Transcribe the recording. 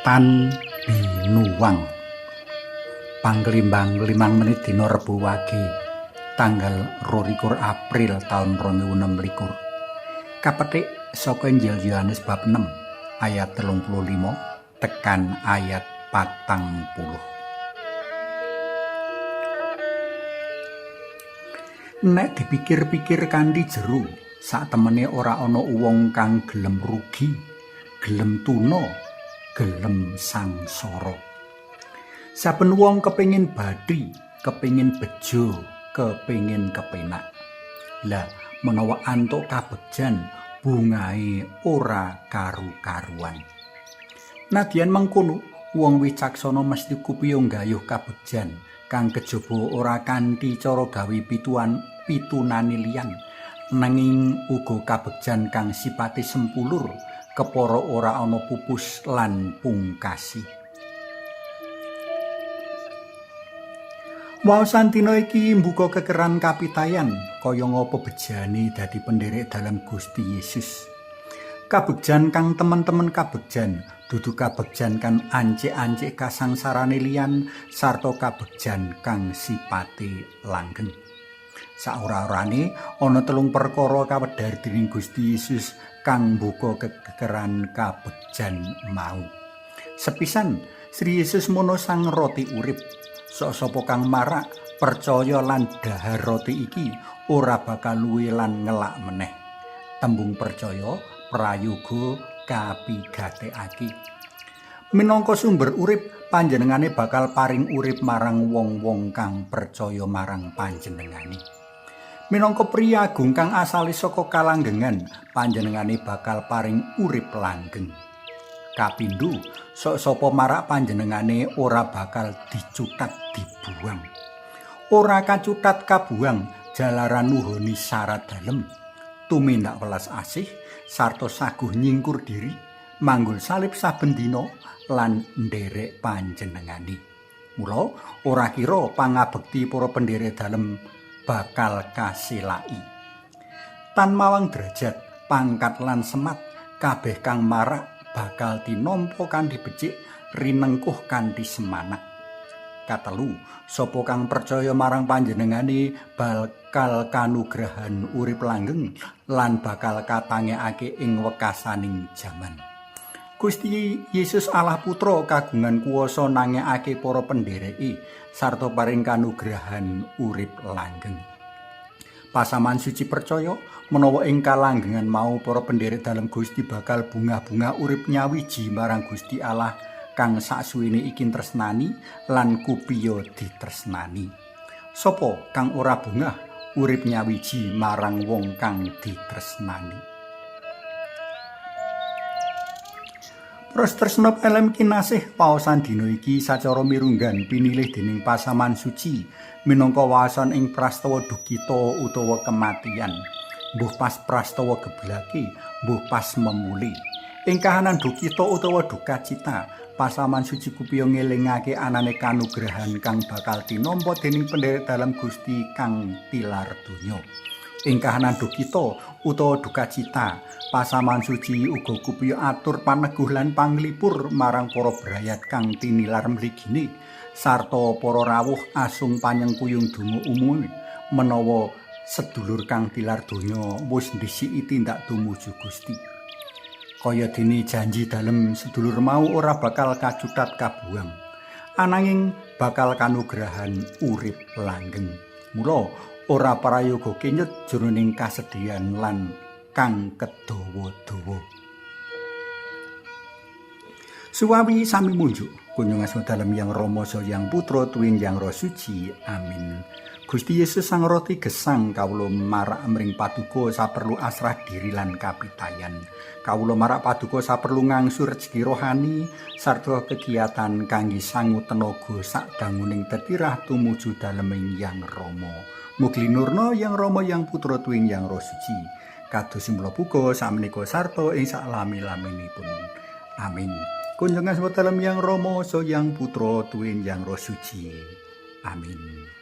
Tan binuwang. Panglimbang 5 menit dina Rebo Wage tanggal 22 April taun 2026. Kapetik saka Injil Yohanes bab 6 ayat 35 tekan ayat 40. Nek dipikir-pikir kanthi jero, sak temene ora ana wong kang gelem rugi, gelem tuna, gelem sangsara. Saben wong kepengin bathi, kepengin bejo, kepengin kepenak. Lah, menawa antuk kabegjan, bungahe ora karu-karuan. Nadyan mengkono, wong wicaksana mesti kupiyo nggayuh kabegjan kang kejaba ora kanthi cara gawe pituan pitunane liyan, nanging uga kabegjan kang sipate sempulur, kepara ora ana pupus lan pungkasi. Waosan dina iki mbuka kekeran kapitayan kaya ngapa bejane dadi penderek dalem Gusti Yesus. Kabegjan kang temen-temen kabegjan, dudu kabegjan kang ancik-ancik kasangsarane liyan sarta kabegjan kang sipate langgeng. Saora-orane ana telung perkara kawedhar dening Gusti Yesus kang mbuka kekeran kabegjan mau. Sepisan, Sri Yesus mono sang roti urip. Sok sapa kang marak percaya lan dhahar roti iki ora bakal luwe lan ngelak meneh. Tembung percaya prayoga kapigatekake. Minangka sumber urip, panjenengane bakal paring urip marang wong-wong kang percaya marang panjenengane. Minangka priyagung kang asale saka kalanggengan, panjenengane bakal paring urip langgeng. Kapindho, sok sapa marak panjenengane ora bakal dicutat dibuang. Ora kacutat kabuang jalaran nuhoni syarat dalem, tumindak welas asih sarta saguh nyingkur diri, manggul salib saben dina lan nderek panjenengane. Mula ora kira pangabekti para penderek dalem bakal kaselaki. Tan mawang derajat, pangkat lan semat, kabeh kang marak bakal tinampa kanthi becik, rinengkuh kanthi semanak. Katelu, sapa kang percaya marang panjenengane bakal kanugrahan urip langgeng lan bakal katangekake ing wekasaning jaman. Gusti Yesus Allah Putra kagungan kuwasa nangekake para pendereke sarta paring kanugrahan urip langgeng. Pasaman suci percaya menawa ing kalanggengan mau para penderek dalem Gusti bakal bungah-bungah urip nyawiji marang Gusti Allah kang saksuwene iki tresnani lan kupiya ditresnani. Sapa kang ora bungah urip nyawiji marang wong kang ditresnani? Pros tresna pelem kinasih, waosan dina iki sacara mirunggan pinilih dening pasaman suci minangka waosan ing prastawa dukita utawa kematian. Mbuh pas prastawa geblake, mbuh pas memuli. Ing kahanan dukita utawa duka cita, pasaman suci kupiya ngelingake anane kanugrahan kang bakal tinampa dening penderek dalem Gusti kang tilar donya. Ing kahanan dukita utawa duka cita, pasaman suci uga kupiya atur paneguh lan panglipur marang para brayat kang tinilar mligine sarta para rawuh asung panyengkuyung donga umume menawa sedulur kang tilar donya wis ndhisiki tindak tumuju Gusti. Kaya dene janji dalem sedulur mau ora bakal kacutat kabuang, ananging bakal kanugrahan urip langgeng. Mula ora prayoga kenyut jroning kasedihan lan kang kedawa-dawa. Suwawi sami munjuk kunjung asma dalem Yang Rama saha Yang Putra tuwin Yang Roh Suci. Amin. Gusti Yesus sang roti gesang, kawula marak mring paduka saperlu asrah diri lan kapitayan. Kawula marak paduka saperlu ngangsu rejeki rohani sarta kegiatan kangge sangu tenaga sadanguning tetirah tumuju daleming Yang Rama. Mugi linurna Yang Rama Yang Putra tuwin Yang Roh Suci. Kados mula buka samenika sarta ing saklami-laminipun. Amin. Kunjungan asma dalem Yang Rama saha Yang Putra tuwin Yang Roh Suci. Amin.